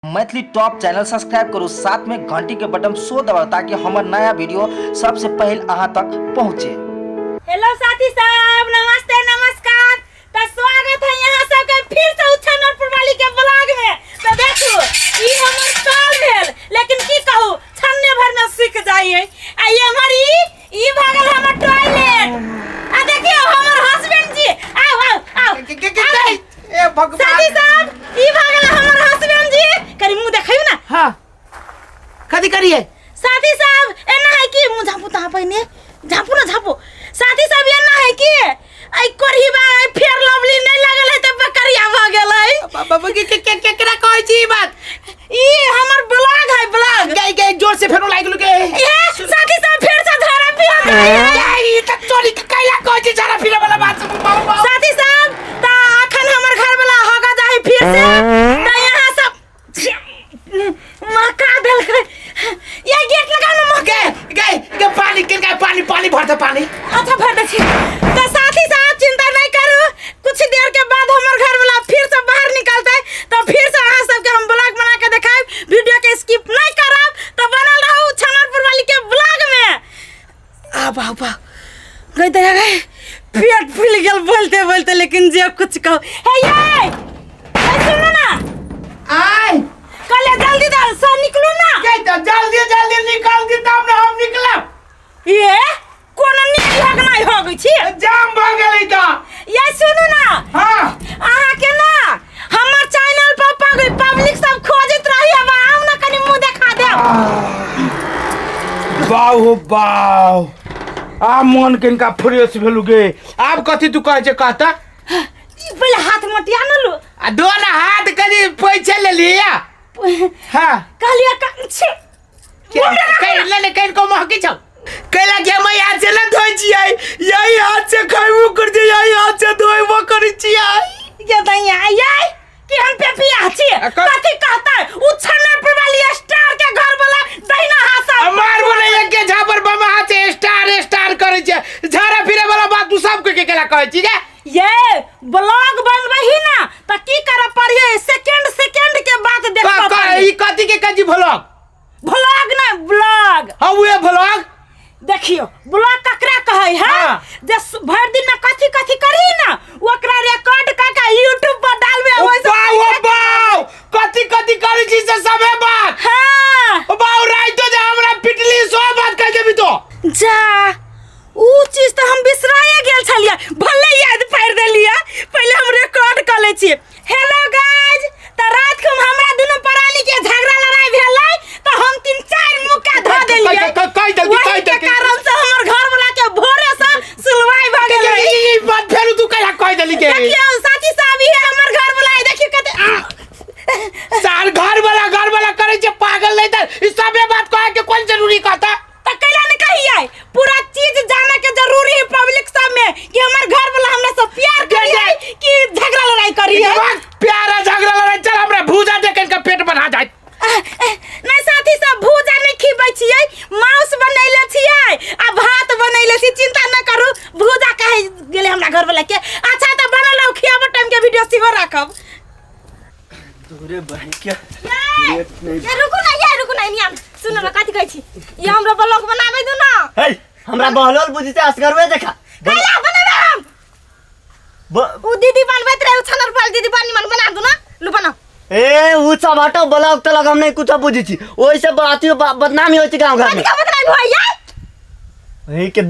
Maithili top channel subscribe करू, साथ में घंटी के बटन सो दबाउ ताकि हमर नया वीडियो सबसे पहले अहाँ तक पहुँचे। हेलो साथी साहब, नमस्ते नमस्कार। तो स्वागत है यहाँ सबके फिर से उछनरपुर वाली के ब्लॉग में। तो देखू ई हमर साल भेल, लेकिन की कहू छन्ने भर में सूख जाइए। आ ये हमर ई भागल हमर टॉयलेट। आ देखियो हमर हस्बैंड जी, आओ आओ आओ। के ए भगवान। साथी साहब, ई भागल हमर हस्बैंड जी, करी मुंह देखियो ना। हां, कथी करिए? साथी साहब एना है कि मुंह झापू तहाँ पहिने झापू ना झापू। साथी साहब एना है कि आई करही बा आई फेर लवली नहीं लागल है त बकरिया भ गेल है। बाबा के के के केकरा कहै छी ई बात? ई हमर ब्लॉग है, ब्लॉग। गई गई जोर से फेरो लागि गेल के। ए साथी साहब फेर से झड़ा पिया जाय। ई त चोरी के कैला कहै छी झाड़ा फिरे वाला बात बाबा बाबा। साथी साहब त अखन हमर घर वाला हगा जाय फिर से त यहाँ सब मका देलकै। ये गेट लगाओ ना मके। गे गे गे पानी के के पानी पानी भर दे पानी। अच्छा भर दे छी। तो साथी साहब चिंता नहीं करू, कुछ देर के बाद हमर घर वाला फिर से बाहर निकलते तो फिर से अहाँ सबके हम ब्लॉग बना के देखाब। वीडियो के स्किप नहीं करब, तो बनल रहू छनरपुर वाली के ब्लॉग में। आ बाबा गई दया गई, पेट फूल गेल बोलते बोलते, लेकिन जे कुछ कहो। हे ये हे सुनू ना, आय कले जल्दी दा से निकलू ना। गे त जल्दी जल्दी निकल दी तब ना हम निकलब। ये कोनो नीक हक नहीं हो गई छी, जाम भ गेलै त। ये सुनू ना। हां, अहाँ के ना हमर चैनल पर पब्लिक सब खोजत रही। अब आउ ना कनी मुंह देखा देब। बाउ हो बाउ, आ मन किनका फ्रेश भेलु गे। आब कथी तू कहै छै कहता? ई पहिले हाथ मोटिया न लू। आ दो ना हाथ कनी पैसे ले लिया। हां, कहलिया का छी कैला ने कहीं को महकी छौ कैला के हम हाथ से न धोइ छियै, यही हाथ से खैबो कर छियै, यही हाथ से धोइबो करै छियै। ये दैया ये कि हम पे पिया छी कथी कहता है उछनरपुर वाली स्टार के घर वाला दहिना हाथ से हमार बोले एक के झापर बम हाथ से स्टार स्टार करै छै। झाड़ा फिरे वाला बात तू सब के केला कहै छी गे? ये ब्लॉग बनबही ना त की करऽ पड़िए, सेकंड सेकंड के बात देखबऽ पड़िए। ई कथी के कथी ब्लॉग? ब्लॉग ना ब्लॉग। हां, उहे ब्लॉग। देखियो ब्लॉग ककरा कहै है? हाँ। जे भरि दिन में कथी कथी करी ना ओकरा रिकॉर्ड क के यूट्यूब पर डालबे। ओ ओइसे बाउ ओ बाउ, कथी कथी करै छी से सबे बात। हां, ओ बाउ राइतो जे हमरा पिटली सो बात कह देबी तो। जा ऊ चीज तो हम बिसराए गेल छलियै, भले याद पारि देलियै। पहिले हम रिकॉर्ड कऽ लै छियै। हेलो गाइज, तऽ रात के हमरा दुनू प्राणी के झगड़ा लड़ाई भेलै तऽ हम तीन चारि मुक्का धऽ देलियै। कहि देलकी, ओही कहि के देलकी। कारण से हमर घर वाला के भोरे से सुलवाई भऽ गेलै। ई बात फेरू तू कहिया कहि देली के? देखियौ साथी साहब, ई हमर घर वाला है, देखियौ कते सार घर वाला करै छै पागल नहीं त ई सबे बात कहे के कोन जरूरी कहता? त कैला ने कहियै, पूरा चीज जाने के जरूरी है पब्लिक सब में कि हमर घर वाला हमरा से प्यार करी है कि झगड़ा लड़ाई करी है। दिमाग प्यारा झगड़ा लड़ाई चल हमरा भूजा दे के इनका पेट बढ़ा जाए। नहीं साथी सब, भूजा नहीं खिबै छियै, मांस बनैले छियै आ भात बनैले छी, चिंता न करू। भूजा कहे गेलै हमरा घर वाला के। अच्छा त बनल रहू, खियाबो टाइम के वीडियो सेहो राखब। तोरे बहन के ये लेट नहीं। ये रुकू ना, ये रुकू ना, इनिया सुन ना कथी कहै छी, ये हमरा ब्लॉग बनाबै दू ना। हे, हमरा बहलोल बुझी छै असगरवे देखा। कैला बनाबै हम? उ दीदी बनबैत रहे, उ छनर पर दीदी बन निमन बना दू ना, लू बनाओ। ए उ सब हटो, ब्लॉग तलग हम नहीं कुछ बुझी छी, ओइ से अथी बदनामी होइ छै गांव घर कथी में। का बदनामी होय ये? ए के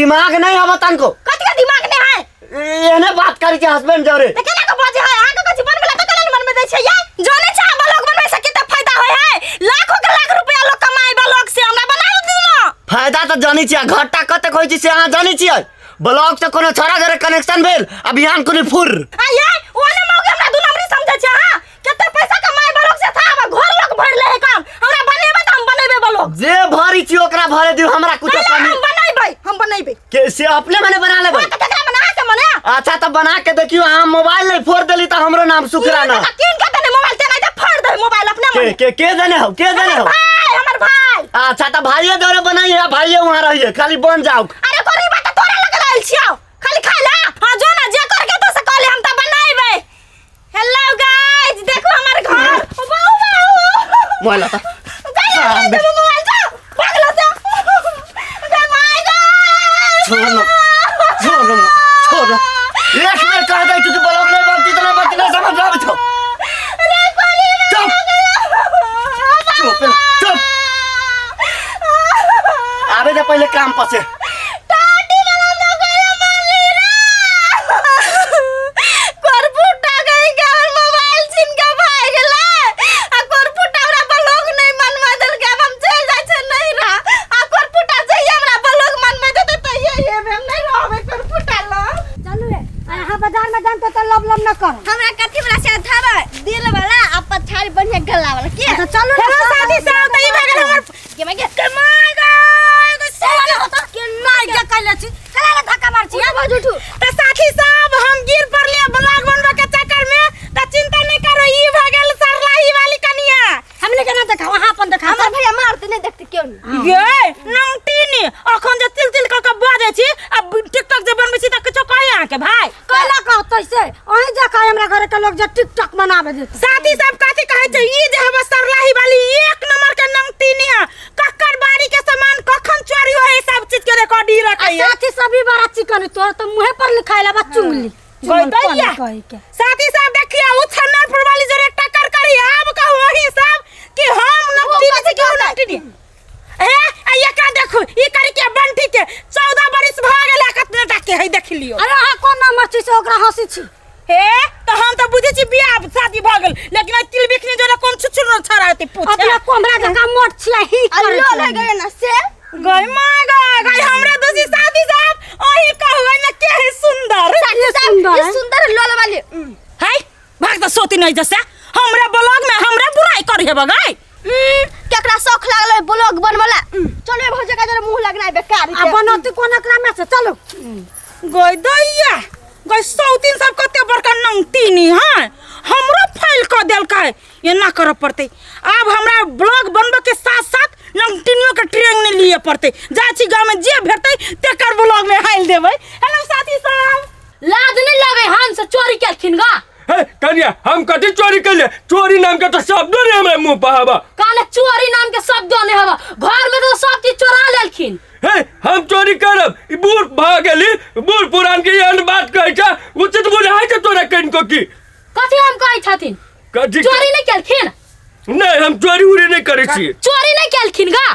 दिमाग नहीं हवा तनको। कथी का दिमाग नहीं है? एहने बात करी छै हस्बैंड जरे। त केना के बजे है? अहाँ के कथी बनबे ला त केना बनबे दै छै ये? जानै छै ब्लॉग बनबै से कते फायदा होय है? लाखों के लाख रुपया लोग कमाय ब्लॉग से, हमरा बना दू ना। फायदा त जानै छियै, घाटा कतेक होइ छै से अहाँ जानै छियै। ब्लॉग से कोनो छोरा घरे कनेक्शन भेल आ बिहान कोनो फुर। आ ये ओने मौगी हमरा दू नंबरी समझै छै। अहाँ कते पैसा कमाय ब्लॉग से था, अब घर लोग भर ले है काम। हमरा बनेबै त हम बनेबै ब्लॉग। जे भरी छी ओकरा भरे दियौ, हमरा कुछो कैला कमी हम बनेबै, हम बनेबै। के से अपने मने बना लेबै। त केकरा मने अहाँ के मने? अच्छा त बना के देखियौ, अहाँ मोबाइल नहीं फोड़ देली त हमरो नाम सुखरा ना। किन के देने मोबाइल ते नहीं त फोड़ दे मोबाइल अपने के मने। के के देने हो, के देने हो? हमर भाई, हमर भाई। अच्छा त भाइये दौरे बनाइए, भाइये वहाँ रहिए, खाली बन जाओ। अरे कोरी बात तोरा लगल आइल छियौ, खाली खाय ला। हां जो ना जे करके तो से कहले हम त बनाइबे। हेलो गाइस, देखो हमर घर। ओ बाऊ बाऊ। मोबाइल ला गई मोबाइल जा पागल से गई my God छोड़ न, छोड़ न, छोड़ न। एक बेर कह दै छी कि ब्लॉग नहीं बनती तऽ नहीं बनती, नहीं समझ में आबै छौ। चुप चुप चुप, आबे दे पहिले काम पर से। करफुटा गई के हमर मोबाइल छीन के भाग गेलै आ करफुटा हमरा ब्लॉग नहीं मनवा देलकै। अब हम चलि जाइ छै नहीं रह आ करफुटा जहिया हमरा ब्लॉग मनवा देतै तहिया एबै, हम नहीं रहबै करफुटा लग। चलू रे, अहाँ बाजार में जान तो लब लब न कर। हमरा कथी वाला से थाबे दिल वाला आ पछाड़ी बढ़िया गला वाला के अच्छा चलू ना। हेलो साथी साहब, त ई भए गेल हमर के मैं के के my God केना होता केना जे कैले छी, केना ले धक्का मार छी? उठू उठू। त साथी साहब, हम गिर पड़लिए ब्लॉग बनबे के चक्कर में, त चिंता नहीं करो, ई भए गेल सरलाही वाली कनिया। हमने केना देखाओ, अहाँ अपन देखाओ। हमर भैया मारते नहीं देखते क्यों नहीं। ये नमटीनी अखन जे तिल तिल क के बजै छी आ टिकटॉक जे बनबै छी त किछो कहै अहाँके भाई? कैला कहतै से अहीं जे कहै, हमरा घर के लोग जे टिकटॉक बनाबे देते। साथी सब कथी कहै छै, ई जे हवा सरलाही वाली एक नंबर के नमटीनी है, ककर बाड़ी के सामान कखन चोरी होय सब चीज के रिकॉर्ड ई आ रखै है। साथी सभी बड़ा चिकन, तोर तो मुंहे पर लिखाइला बा चुंगली गई दैया। कहि के। साथी साहब देखिए, उ छन्नरपुर वाली जरे टक्कर करी, आब कहू वही सब कि हम नमटीनी से क्यों नमटीनी हे। आ एकरा देखू, ई करी के बंटी के 14 बरिस भ गेल, कतने टा के है देख लियो। अरे अहाँ कोन नंबर छी से ओकरा हंसी छी? हे तो हम तो बुझै छी बियाह शादी भ गेल, लेकिन तिल बिखनी जोरे कोन छुछुर छड़ा होते पूछे। अपना कोमरा जकाँ मोट छी ही आ करै लोल छी। हो गए ना से गई my गई गई हमरा दोषी। साथी साहब ओही कहू एने के है सुंदर? ये सुंदर ये है। सुंदर लोल वाली। है भाग त सोती नहीं जैसे हमरा ब्लॉग में हमरा बुराई करे हे बगाई। केकरा शौक लागल ब्लॉग बनवला? चलो भौजी का जरा मुंह लगना बेकार आ बनौती कोन एकरा में से, चलू। गई दैया गई, सौतीन सब कते बड़का नंगतीनी है, हमरो फाइल क देलकै। एना करऽ पड़तै, आब हमरा ब्लॉग बनबऽ के साथ साथ नंगटिनियो के ट्रेनिंग लिए पड़तै। जाइ छी गाँव में, जे भेटतै तेकर ब्लॉग में हाइल देबै। हेलो साथी साहब, लाज नहीं लगे हन से चोरी केलखिन गा? हे कन्या, हम कथी चोरी कैले? चोरी नाम के तो शब्दो नहीं हमरा मुंह पर हवा। काने चोरी नाम के शब्द नहीं हवा, घर में तो सब चीज चोरा लेलखिन। हे हम चोरी करब? ई बूढ़ भऽ गेली, बूढ़ पुरान के एहन बात कहै छै, उचित बुझाइ छै तोरा कनिको की? कथी हम कहै छथिन? कथी चोरी नहीं केलखिन? नहीं, हम चोरी उरी नहीं करै छियै। चोरी नहीं केलखिन गा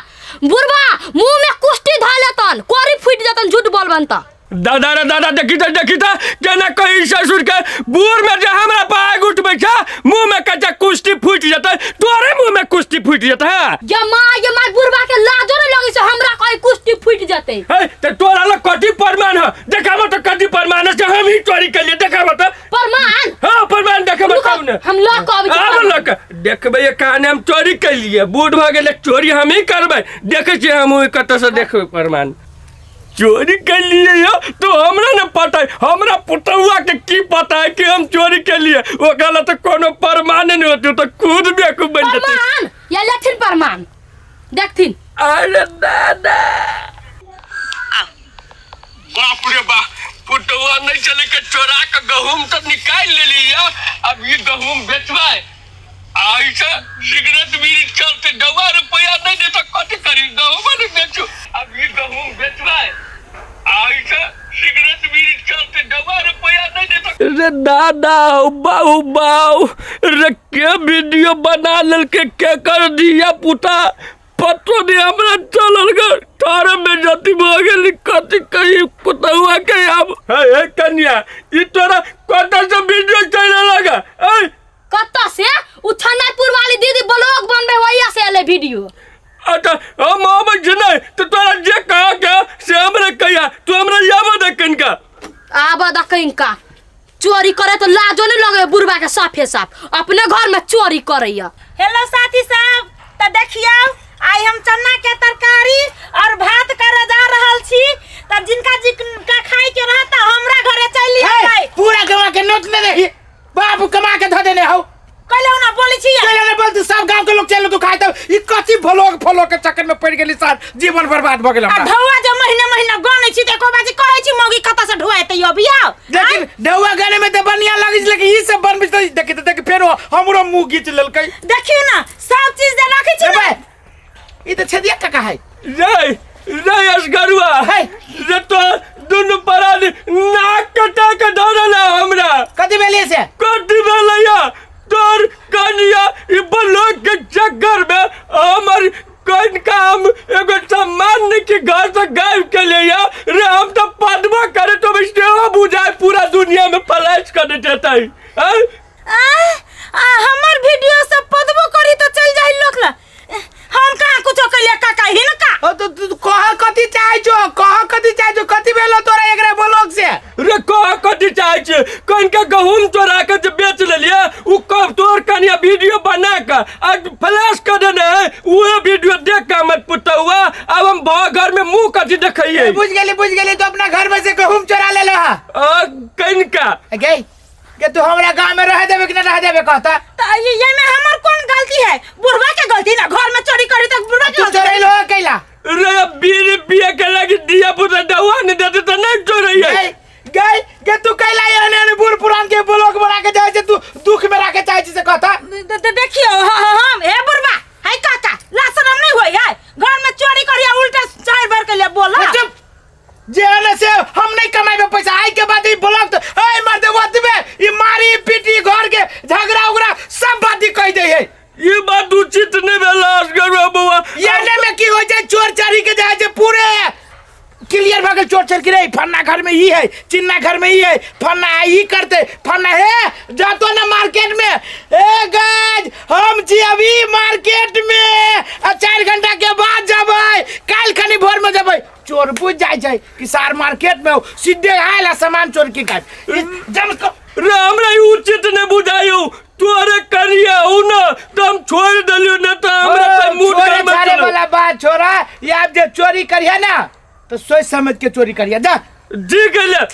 बुढ़बा? मुंह में कुश्ती धा लेतन, कोरी फूट जेतन झूठ बोलबन त। दादा रे दादा, देखी त देखी त केना कही ससुर के, बूढ़ में जे हमरा पर आगि उठबै छै, मुंह में कच्चा कुश्ती फूटि जेतै, तोरे मुंह में कुश्ती फूटि जेतै। है ये माँ ये माँ, बुढ़बा के लाजो नहीं लगे छै हमरा कहीं कुश्ती फूट जेतै। हे त तोरा लग कथी प्रमाण है? देखाबो त कथी प्रमाण है से हम ही चोरी केलिए, देखाबो त। प्रमाण? हाँ प्रमाण देखाबो तब ने। हम लऽ कऽ अबै छी। आब लऽ कऽ देखबै, ये कहानी हम चोरी केलिए, बूढ़ भऽ गेलै, चोरी हम ही करबै। देखै छियै हम कतऽ से देखबै प्रमाण। चोरी केलिए यो तो हमरा न पता है, हमरा पुतौआ के की पता है कि हम चोरी केलिए? ओकरा ला तो कोनो प्रमाण नहीं होते, तो खुद बेवकूफ बन जेतै। प्रमाण या लेथिन, प्रमाण देखथिन। अरे दादा, बाप रे बाप, पुतौआ नहीं चले के चोरा के गहूम तो निकाल लेली या। अब ये गहूम बेचवाए ऐसा सिगरेट बीड़ी चलते, डवा रुपया नहीं देता, कथी करी? गहूम नहीं बेचू। अब ये गहूम बेचवाए ऐसा सिगरेट बीड़ी चलते, डवा रुपया नहीं देता। रे दादा, बाऊ बाऊ रे, के वीडियो बना लेलके? के कर दिया पुता पतो नहीं हमरा चलल ग, तारे बेइज्जती भऽ गेल। कथी कही पुतहुआ के आब? हे हे कन्या, ई तोरा कतऽ से वीडियो चलि लगा ऐ? कतऽ से? उ छनापुर वाली दीदी ब्लॉग बनबे वही से एलै वीडियो। अच्छा हम आबै छी, नहि तऽ तोरा जे कह के से हमरा कहिया, तू हमरा आबऽ दे कनिका। आबऽ द कनिका। चोरी करे तो लाजो नहीं लगे बुढ़बा के, साफे साफ अपने घर में चोरी करैया। हेलो साथी साहब, तऽ देखियौ आइ हम चना के तरकारी और भात करे जा रहल छी, तऽ जिनका जिनका खाय के रहत तऽ हमरा घरे चलि हे, आबै। पूरा गाँव के नोट ले रही, बाबू कमा के धऽ देने हौ। कहलहुँ ना बोलै छी। चले ने बोलती, सब गांव के लोग चल तू खाए तब ई कथी भलोग फलो के चक्कर में पड़ गेली, साथ जीवन बर्बाद भ गेल आ हमरा। ढौआ जे महीने महीना गनै छी तऽ एको बाजी कहै छी मौगी कतऽ से ढुआएतै अभी आउ? लेकिन ढौआ गाने में तो बढ़िया लगी, लेकिन ई सब बनबी तो देखी तो देखी, फेरो हमरो मुंह घीच लेलकै। देखियौ ना सब चीज जे रे रे असगरुआ है। रे तो दुनू परानी नाक कटा के धरल है हमरा। कथी भेलिए से? कथी भेलैया? तोर कनिया ई ब्लॉक के चक्कर में हमर कन काम एगो सामान के घर से गायब के लिए रे। हम तो पदमा करे तो सेवा बुझाए पूरा दुनिया में फलाइश कर देते हैं। आ हमर वीडियो सब पदबो करी तो चल जाई लोक ला। हम कहाँ कुछो कैले काका हिनका। ओ तो तू कह कथी चाहै छो, कह कथी चाहै छो, कथी भेलो तोरा एकरा ब्लॉक से? रे कह कथी चाहै छे? कन के गहूम चोरा के जे बेच लेलिए उ कब तोर कनिया वीडियो बना के आ फ्लैश कर देने है, उहे वीडियो देख के हमर पुतौआ अब हम घर में मुंह कथी देखैए। बुझ गेली बुझ गेली, तो अपना घर में से गहूम चोरा लेलो हा। कनिका गई के तू हमरा गांव में रह देबे कि ना रह देबे कहता? तो ये में हमर कौन गलती है? बुढ़वा के गलती ना, घर में चोरी करी तो बुढ़वा के तू गलती। चोरैलो हो कैला? रे बीर पिए के लगी दिया पुता दवा नहीं देते तो नहीं चोरैए। गई गई के तू कैला एहन एहन बूढ़ पुरान के ब्लॉक बना के जाइ छै, तू दुख में राखे चाहै छी से कहता? देखियो हम हे बुढ़वा है काका ला शरम नहीं होई है, घर में चोरी करिया उल्टा चार बार के लिए बोला। चुप जे है से हम नहीं कमाएबे पैसा, आई के बाद ई ब्लॉक तो ए मर दे ओतबे ई मारी पीटी घर के झगड़ा उगड़ा सब बात ही कह दे है। ये बात उचित नहीं भेल असगर बउआ। ये में की हो जाए चोर चारी के जाए पूरे क्लियर भऽ गेल चोर चोर की रे फन्ना घर में ई है, चिन्ना घर में ई है, फन्ना ई करते फन्ना है जातो ना मार्केट में। ए गाज हम छी अभी मार्केट में आ 4 घंटा के बाद जबै, काल्हि खनी भोर में जबै। चोर बुझ जाइ छै कि सार मार्केट में हो, सीधे आयल आ सामान चोर की काज जम रे हमरा ई उचित नहीं बुझायौ, तोरे करिया हो ना तो हम छोड़ देलियो ना तो हमरा त मूड छोड़े गड़बड़ छाड़े चलो। वाला बात छोड़ा, ये आप जे चोरी करिया ना तो सोच समझ के चोरी करिया जा। जी गेले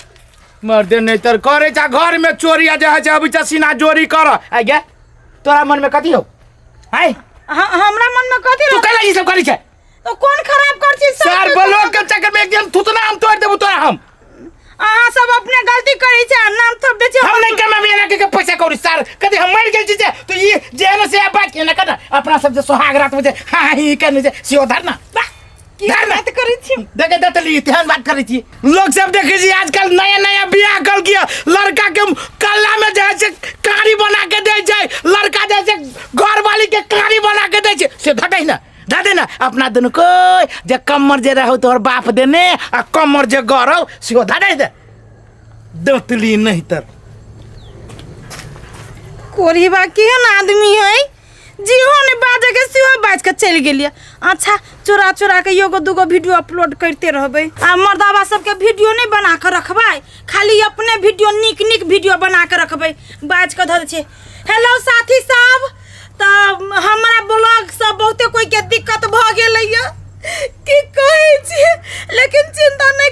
मर्दे नहीं तर करे चा घर में चोरी आ जा जा अभी सीना चोरी कर आ गया। तोरा मन में कथी हो? हाय हमरा मन में कथी तू रहो? कैला ई सब करी छै? तो कौन खराब कर छी सर ब्लॉक के चक्कर में एकदम थुतना हम तोड़ देबो तोरा। हम अहाँ सब अपने गलती करी छै आ नाम थोप दै छै। हम नहीं कमाबे एना के पैसा कौड़ी सर कथी हम मर गेल छी जे तो ई जे है ना से बात के ना कर अपना सब जे सोहाग रात में जे हां ही करने जे सियो धर ना की बात करै छी? देखे दतली तेहन बात करै छी। लोग सब देखे छी आजकल नया नया बियाह कल किया लड़का के कल्ला में जे है से कारी बना के दै छै, लड़का जे है से घर वाली के कारी बना के दै छै, से धदै ना धदै ना अपना दुनू को जे कमर जे रहौ तोहर बाप देने आ कमर जे गरौ सेहो धदै दे दतली नहीं तर। कोरीबा केहन आदमी है, जीहो ने बाजे के सेहो बाज के चलि गेलियै। अच्छा चोरा चोरा के एगो दूगो वीडियो अपलोड करते रहबै आ मर्दाबा सबके वीडियो नहीं बना के रखबै, खाली अपने वीडियो नीक नीक वीडियो बना के रखबै बाज के धर छै। हेलो साथी सब, तऽ हमरा ब्लॉग सब बहुते कोई के दिक्कत भऽ गेलैया की कहै छी, लेकिन चिंता नहीं